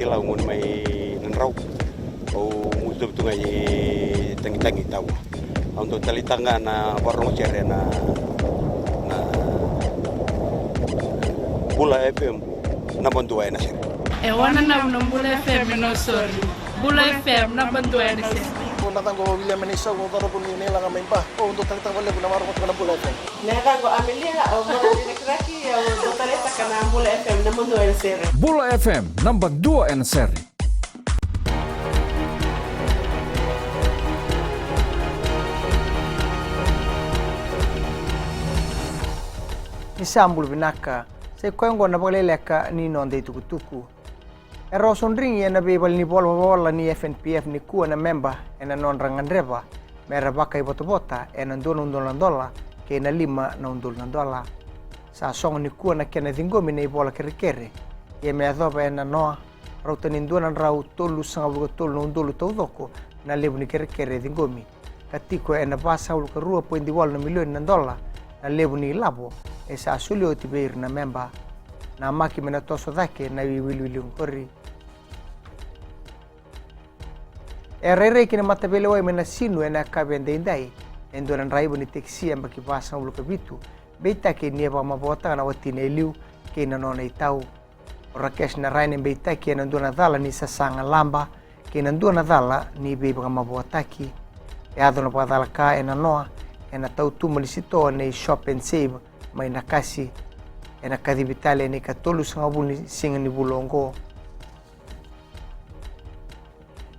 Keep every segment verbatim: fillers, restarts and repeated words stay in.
Lau gone mai Nadrau. Au mutu tu ga i Tagitagi, Tavua. Au dau taleitaka ga na vakarorogo sere na, na Bula F M, naba dua ena sere. E wananavu na Bula F M e Nausori. Bula F M, naba dua ena sere. Ko na yacaqu o William Eneisa, au cauravou ni Nailaga mai Ba. Au dau taleitaka vakalevu na vakarorogo na Bula F M. Na yacaqu o Amelia, au marama ni Rakiraki, au dau taleitaka na Bula F M, naba dua ena sere. Bula F M, naba dua ena sere. Ni sa bula vinaka, sa i koya oqo na vakaleleka ni noda itukutuku. Era osodrigi ena veivalenivolavola ni F N P F nikua na meba ena nodra gadreva mera vakaivotavota ena dua na udolu na dola kei na lima na udolu na dola. Sa sogo nikua na kena ciqomi na ivola kerekere, ia me yacova e nanoa, rauta ni dua na drau tolusagavulu ka tolu na udolu taucoko na levu ni kerekere e ciqomi, ka tiko ena vasagavulu ka rua poidi walu na milioni na dola na levu ni ilavo e sa soli oti vei ira na meba. Namaki me na toso cake na iwiliwili oqori. E rairai ki na mataveilewai mai Nasinu ena yakavi edaidai e dua na draiva ni tekisi yabaki vasagavulu ka vitu, beitaki ni a vakamavoataka na watina e liu kei na nona itau. O Rakesh Narayan e beitaki ena dua na cala ni sasaga laba kei na dua na cala ni veivakamavoataki. E yaco na vakacalaka e nanoa ena tautuba ni sitoa nei Shop and Save mai Nakasi. Ena kacivi tale ena ikatolusagavulu ni siga ni vula oqo.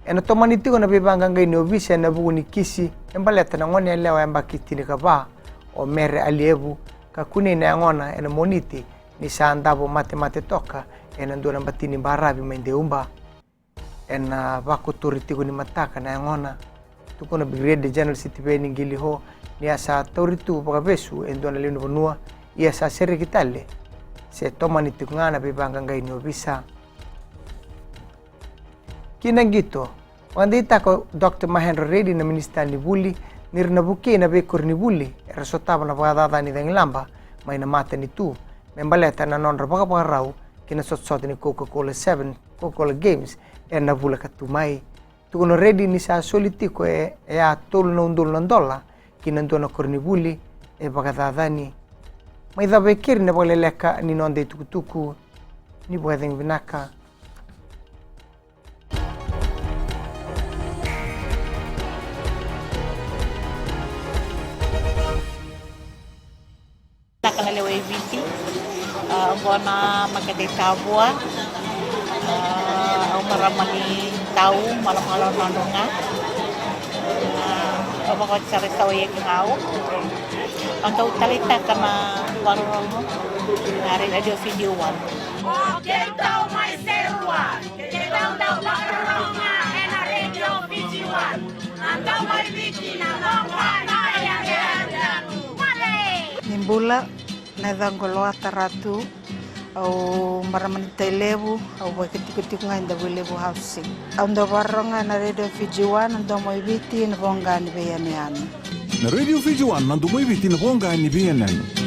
Ena tomani tiko na veivaqaqai ni ovisa ena vuku ni kisi me baleta na goneyalewa yabaki tinikava, o Mere Alievu, ka kunei na yagona ena Moniti ni sa davo matemate toka ena dua na bati ni baravi mai Deuba. Ena vakotori tiko ni mataka na yagona. Tukuna Brigadier General Sitiveni Qiliho ni a sa tauri tu vakavesu e dua na lewe ni vanua, ia sa sereki tale se tomani tiko ga na veivaqaqai ni ovisa. Ki na qito, vakadeitaka o Doctor Mahendra Reddy na minisita ni vuli ni ra na vukei na veikoronivuli era sotava na vakacacani cagilaba mai na matanitu me baleta na nodra vakavakarau ki na sotasota ni Coca-Cola Seven, Coca-Cola Games, ena vula ka tu mai. Tukuna o Reddy ni sa soli tiko e, e a tolu na udolu na dola ki na dua na koronivuli e vakacacani. Mai cava e keri na vakaleleka ni noda itukutuku. Ni vakacegu vinaka. Taka na lewe i Viti, a, oqo na makete i Tavua, a, au marama ni Tau, Malomalo, Nadroga. A, au vakawati sara i Sawaiaki Rau. Au dau taleitaka na vakarorogo na Radio Fiji One. O keitou mai Serua, keitou dau vakarorogo ena Radio Fiji One. Na domo i Viti, na voqa ni veiyanuyanu. Ni bula, na yacaqu o Loata Ratu, au marama ni Tailevu, au vakatikotiko ga e Davuilevu Housing. Au dau vakarorogo ena Radio Fiji One, na domo i Viti, na voqa ni veiyanuyanu. Na Radio Fiji One, na domo i Viti, na voqa ni veiyanuyanu.